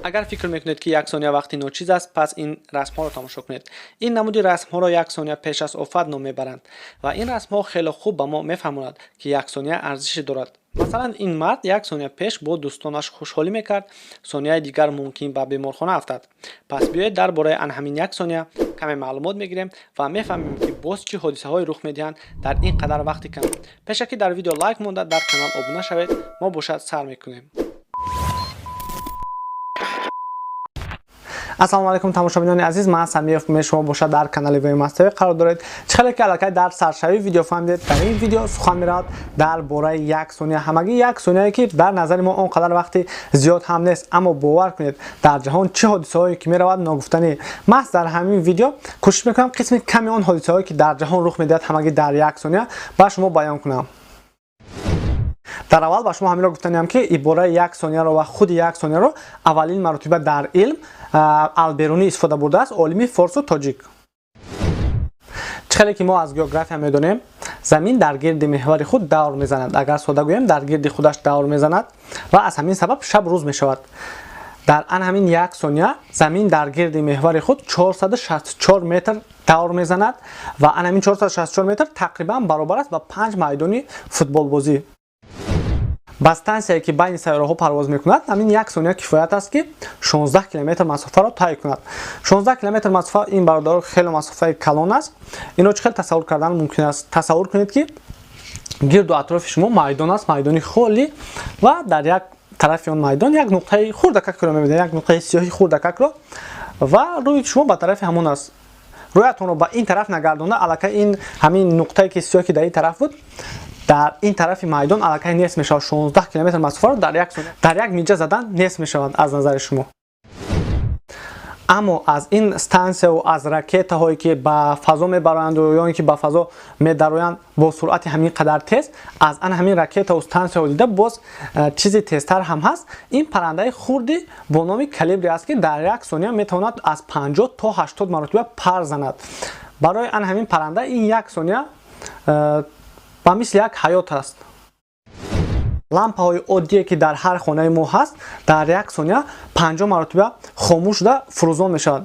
Агар фикр мекунед, ки як сония вақти ночиз аст, пас ин расмҳоро тамошо кунед. Ин намуди расмҳоро як сония пеш аз офат ном мебаранд ва ин расмҳо хеле хуб ба мо мефаҳмонад, ки як сония арзише дорад. Масалан, ин мард як сония пеш бо дӯстонаш хушҳолӣ мекард, сонияи дигар мумкин ба беморхона афтад. Пас биёед, дар бораи ан ҳамин як сония каме маълумот мегирем ва мефаҳмем, ки боз чӣ ҳодисаҳое рух медиҳанд дар ин қадар вақти кам. Пешакӣ дар видео лайк монда, дар канал обуна шавед. Мо бошад сар мекунем. Ассалому алайкум, тамошобинони азиз, ман Самиев, шумо бошад дар канали ВМСТВ қарор доред. Чӣ хеле ки аллакай дар саршавии видео фаҳмидед, дар ин видео сухан меравад дар бораи як сония. Ҳамагӣ як сонияе, ки дар назари мо он қадар вақти зиёд ҳам нест, аммо бовар кунед, дар ҷаҳон чӣ ҳодисаҳое ки меравад, ногуфтанӣ. Маҳз дар ҳамин видео кӯшиш мекунам қисми ками он ҳодисаҳое, ки дар ҷаҳон рух медиҳад ҳамагӣ дар як сония, ба шумо баён кунам. Дар аввал ба шумо ҳаминро гуфтаниям, ки ибораи як сонияро ва худи як сонияро аввалин маротиба дар илм Алберунӣ истифода бурдааст, олими форсу тоҷик. Чӣ хеле ки мо аз география медонем, замин дар гирди меҳвари худ давр мезанад, агар сода гӯем, дар гирди худаш давр мезанад ва аз ҳамин сабаб шаб рӯз мешавад. Дар ан ҳамин як сония замин дар гирди меҳвари худ 464 метр давр мезанад ва ан ҳамин 464 метр тақрибан баробар аст ба 5 майдони футболбозӣ. Ба стансияе, ки байни сайёраҳо парвоз мекунад, ҳамин як сония кифоят аст, ки 16 километр масофаро тай кунад. 16 километр масофа, ин, бародаро, хеле масофаи калон аст. Инро чӣ хел тасаввур кардан мумкин аст? Тасаввур кунед, ки гирду атрофи шумо майдон аст, майдони холӣ, ва дар як тарафи он майдон як нуқтаи хурдакакро мебинед, як нуқтаи сиёҳи хурдакакро, ва рӯи шумо ба тарафи ҳамон аст. Рӯятонро ба ин тараф нагардонда, аллакай ин ҳамин нуқтае, ки сиёҳ, ки дар ин тараф буд, дар ин тарафи майдон аллакай нест мешавад. 16 километр масофаро дар як сония, дар як миҷа задан нест мешавад аз назари шумо. Аммо аз ин стансияу аз ракетаҳое, ки ба фазо мебароянду ё ин ки ба фазо медароянд бо суръати ҳамин қадар тез, аз ан ҳамин ракетаву стансияҳо дида боз чизи тезтар ҳам ҳаст. Ин паррандаи хурди бо номи калибри аст, ки дар як сония метавонад аз 50 то 80 маротиба пар занад. Барои ан ҳамин парранда ин як сония ба мисли як ҳаёт аст. Лампаҳои оддие, ки дар ҳар хонаи мо ҳаст, дар як сония 50 маротиба хомӯш шуда фурӯзон мешавад.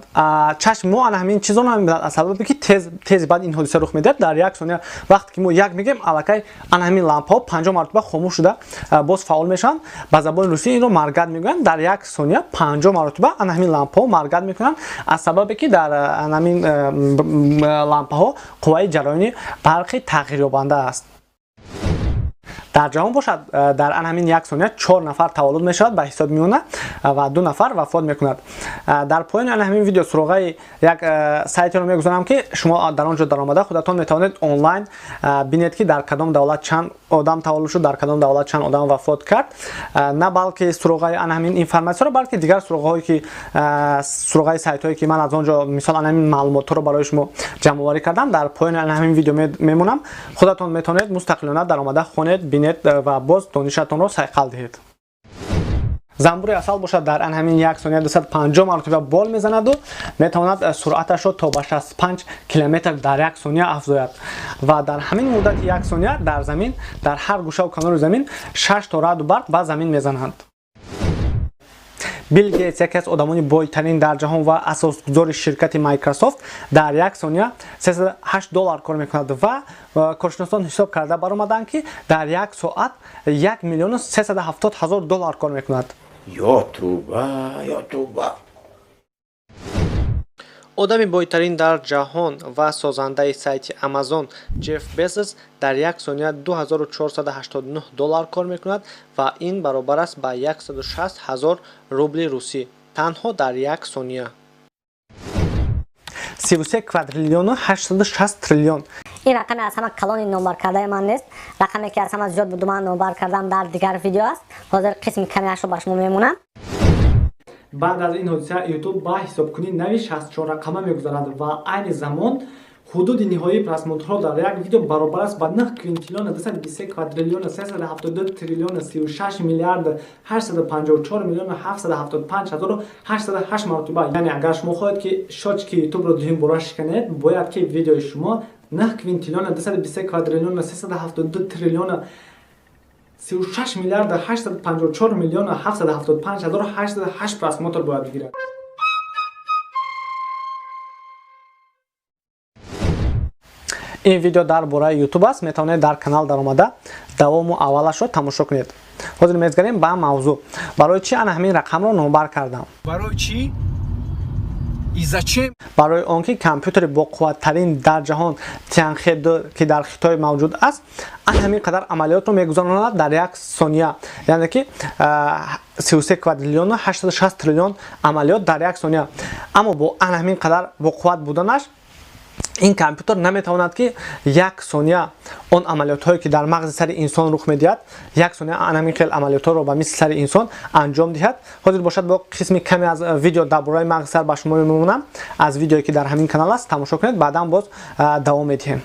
Чашми мо ана ҳамин чизро намебинад, аз сабабе ки тез тези баъд ин ҳодиса рух медиҳад. Дар як сония, вақте ки мо як мегӯем, аллакай ана ҳамин лампаҳо 50 маротиба хомӯш шуда боз фаъол мешаванд. Ба забони русӣ инро моргать мегӯянд. Дар як сония 50 маротиба ана ҳамин лампаҳо моргать мекунанд, аз сабабе ки дар ана ҳамин лампаҳо қувваи ҷараёни барқи тағйирёбанда аст. Дар ҷаҳон бошад, дар ан ҳамин як сония чор нафар таваллуд мешавад ба ҳисоб миёна ва ду нафар вафот мекунад. Дар поёни ан ҳамин видео суроғаи як сайтеро мегузорам, ки шумо дар он ҷо даромада, худатон метавонед онлайн бинед, ки дар кадом давлат чанд одам таваллуд шуд, дар кадом давлат чанд одам вафот кард. На балки суроғаи ан ҳамин информатсияро, балки дигар суроғаҳое, ки суроғаи сайтҳое, ки ман аз он ҷо, мисол, ан ҳамин маълумотҳоро барои шумо ҷамъоварӣ кардам, дар поёни ан ҳамин видео мемонам. Худатон метавонед мустақилона даромада, хонед, бинед ва боз донишатонро сайқал диҳед. Замбури асал бошад, дар ан ҳамин як сония 250 маротиба бол мезанаду метавонад суръаташро то ба 65 километр дар як сония афзояд. Ва дар ҳамин муддати як сония дар замин, дар ҳар гӯшаву канори замин, шаш то раъду барқ ба замин мезананд. Билл Гейтс, яке аз одамони бойтарин дар ҷаҳон ва асосгузори ширкати Майкрософт, дар як сония 38 доллар кор мекунад ва коршиносон ҳисоб карда баромаданд, ки дар як соат 1 миллиону 370 ҳазор доллар кор мекунад. Ё туба, ё туба! Одами бойтарин дар ҷаҳон ва созандаи сайти Амазон Ҷеф Безос дар як сония 2489 доллар кор мекунад ва ин баробар аст ба 160 ҳазор рубли русӣ, танҳо дар як сония. 33 квадриллиону 860 триллион. Ин рақаме аз ҳама калони номбар кардаи ман нест. Рақаме, ки аз ҳама зиёд буду ман номбар кардам, дар дигар видео аст. Ҳозир қисми камиашро ба шумо мемонам. Баъд аз ин ҳодиса Ютуб ба ҳисобкунии нави 64 рақама мегузарад ва айни замон ҳудуди ниҳоии просмотрҳо дар як видео баробар аст ба 9 квинтиллиона 223 квадриллиона 372 триллиона 36 миллиард 854 миллиона 775 ҳазору 808 маротиба. Яъне агар шумо хоҳед, ки счётчики Ютубро дуюм бора шиканед, бояд ки видеои шумо 9 квинтиллиона 223 квадриллиона 372 триллиона 36 миллиард 854 миллион 775 ҳазор 808 просмотр бояд бигирад. Ин видео дар бораи YouTube аст, метавонед дар канал даромада давому аввалашро тамошо кунед. Ҳозир мезгарем ба мавзӯъ. Барои чӣ ана ҳамин рақамро номбар кардам? Барои чӣ? И зачем? Барои он ки компютери боқувваттарин дар ҷаҳон Tianhe 2 ки дар Хитой мавҷуд аст, ана ҳамин қадар амалиётро мегузаронад дар як сония. Яъне ки 33 квадриллиону 860 триллион амалиёт дар як сония. Аммо бо ана ҳамин қадар боқувват буданаш ин компютер наметавонад ки як сония он амалиётҳое ки дар мағзи сари инсон рух медиҳад, як сония ҳамин хел амалиётҳоро ба мисли сари инсон анҷом диҳад. Ҳозир бошад бо қисми каме аз видео дар бораи мағзи сар ба шумо мемонам. Аз видеое ки дар ҳамин канал аст тамошо кунед, баъдан боз давом медиҳем.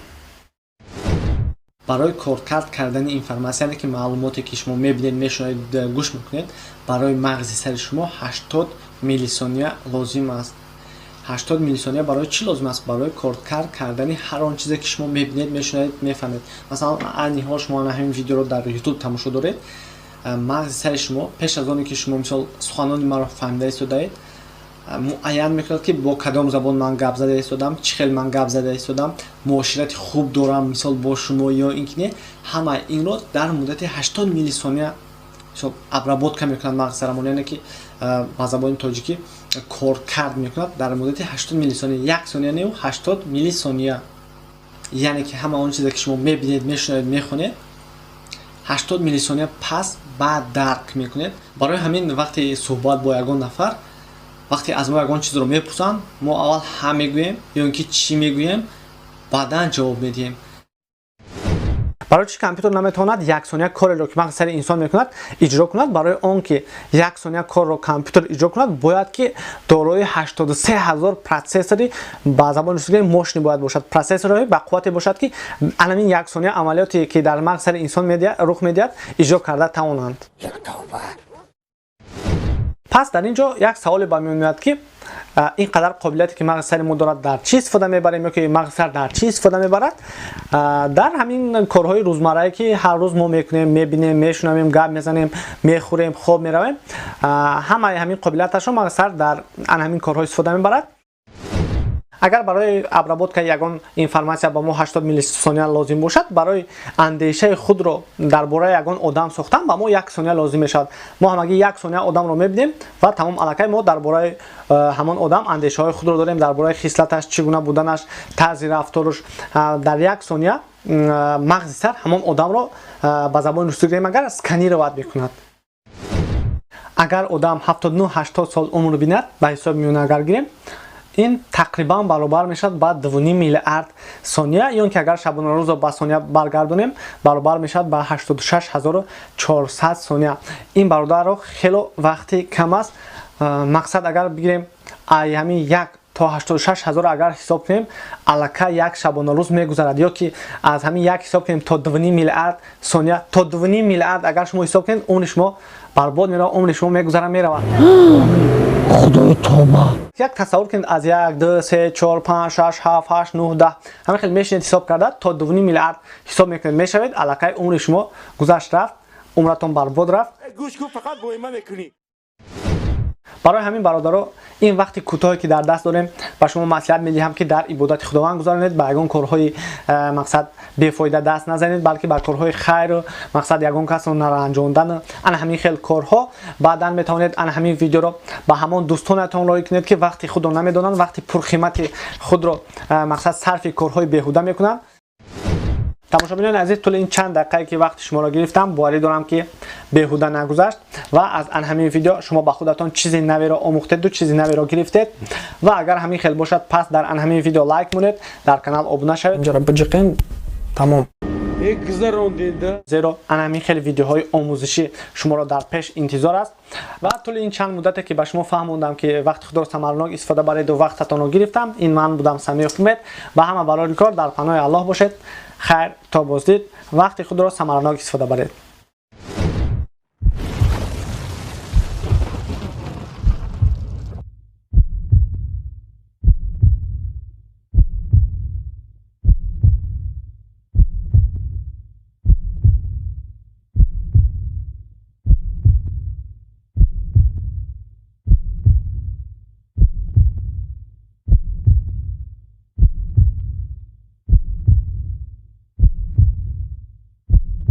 Барои коркард кардани информатсия, яъне ки маълумоте ки шумо мебинед, мешунавед, гӯш мекунед, барои мағзи сари шумо 80 миллисония лозим аст. 80 миллисония барои чӣ лозим аст? Барои коркард кардани ҳар он чизе ки шумо мебинед, мешунавед, мефаҳмед. Масалан, айни ҳол шумо ҳамин видеоро дар YouTube тамошо доред, мағзи сари шумо пеш аз оне ки шумо мисол суханони маро фаҳмида истодаед, муайян мекунад ки бо кадом забон ман гап зада истодам, чӣ хел ман гап зада истодам, муоширати хуб дорам мисол бо шумо ё ин ки не. Ҳамаи инро дар муддати 80 миллисония мисол обработка мекунад мағзи сарамон, яъне ки ба забони тоҷикӣ коркард мекунад дар муддати 80 миллисония. Як сония не, 80 миллисония. Яъне ки ҳама он чизе ки шумо мебинед, мешунавед, мехонед, 80 миллисония пас баъд дарк мекунед. Барои ҳамин вақте суҳбат бо ягон нафар, вақте аз мо ягон чизро мепурсанд, мо аввал ҳа мегӯем ё ин ки чӣ мегӯем, баъдан ҷавоб медиҳем. Барои чӣ компютер наметавонад як сония кореро ки мағзи сари инсон мекунад иҷро кунад? Барои он ки як сония корро компютер иҷро кунад, бояд ки дорои 83 ҳазор процессори ба забони русӣ мощный бояд бошад, процессорҳои ба қуввате бошад ки ҳамин як сония амалиёте ки дар мағзи сари инсон рух медиҳад иҷро карда тавонанд. Пас дар ин ҷо як саволе ба миён меояд ки ин қадар қобилияте ки мағзи сари мо дорад дар чӣ истифода мебарем ё ки мағзи сар дар чӣ истифода мебарад? Дар ҳамин корҳои рӯзмаррае ки ҳар рӯз мо мекунем, мебинем, мешунавем, гап мезанем, мехӯрем, хоб меравем, ҳамаи ҳамин қобилияташро мағзи сар дар ҳамин корҳо истифода мебарад. Агар барои обработкаи ягон информатсия ба мо 80 миллисония лозим бошад, барои андешаи худро дар бораи ягон одам сохтан ба мо як сония лозим мешавад. Мо ҳамагӣ як сония одамро мебинем ва тамом аллакай мо дар бораи ҳамон одам андешаҳои худро дорем, дар бораи хислаташ, чӣ гуна буданаш, тарзи рафторуш. Дар як сония мағзи сар ҳамон одамро ба забони русӣ гӯем агар сканировать мекунад. Агар одам 79-80 сол умр бинад, ба ҳисоби миёна агар гирем, ин тақрибан баробар мешавад ба 2,5 миллиард сония, ё ин ки агар шабонарӯзро ба сония баргардонем, баробар мешавад ба 86400 сония. Ин бародаро хело вақти кам аст. Мақсад агар бигирем ай ҳамин 1 то 86 ҳазор агар ҳисоб кунем, аллакай як шабонарӯз мегузарад, ё ки аз ҳамин як ҳисоб кунем то 2,5 миллиард сония, то 2,5 миллиард агар шумо ҳисоб кунед, умри шумо барбод меравад, умри шумо мегузара меравад. Худои тоба. Як тасаввур кунед аз 1, 2, 3, 4, 5, 6, 7, 8, 9, 10 ҳамин хел мешинед ҳисоб карда то 2,5 миллиард ҳисоб мекунед, мешавед, аллакай умри шумо гузашт рафт, умратон барбод рафт. Гӯш кун, фақат воима мекунӣ. Барои ҳамин бародаро, ин вақти кӯтоҳе ки дар даст дорем, ба шумо маслиҳат медиҳам ки дар ибодати Худованд гузаронед, ба ягон корҳои мақсад бефоида даст назанед, балки ба корҳои хайру мақсад ягон касро наранҷондан, ана ҳамин хел корҳо. Баъдан метавонед ана ҳамин видеоро ба ҳамон дӯстонатон роҳӣ кунед ки вақти худро намедонанд, вақти пурқимати худро мақсад сарфи корҳои беҳуда мекунанд. Тамошобинони азиз, тӯли ин чанд дақиқае ки вақти шуморо гирифтам, боварӣ дорам ки беҳуда нагузашт ва аз ан ҳамин видео шумо ба худатон чизи наверо омӯхтеду чизи наверо гирифтед. Ва агар ҳамин хел бошад, пас дар ан ҳамин видео лайк монед, дар канал обуна шавед. Инҷоро биҷиқем, тамом. Зеро ан ҳамин хел видеоҳои омӯзишӣ шуморо дар пеш интизор аст. Ва тӯли ин чанд муддате ки ба шумо фаҳмондам ки вақти худро самаранок истифода бареду вақтатонро гирифтам, ин ман будам Самиев Умед. Ба ҳама барори кор дар паноҳи Аллоҳ бошед. Хайр то боздид, вақти худро самаранок истифода баред.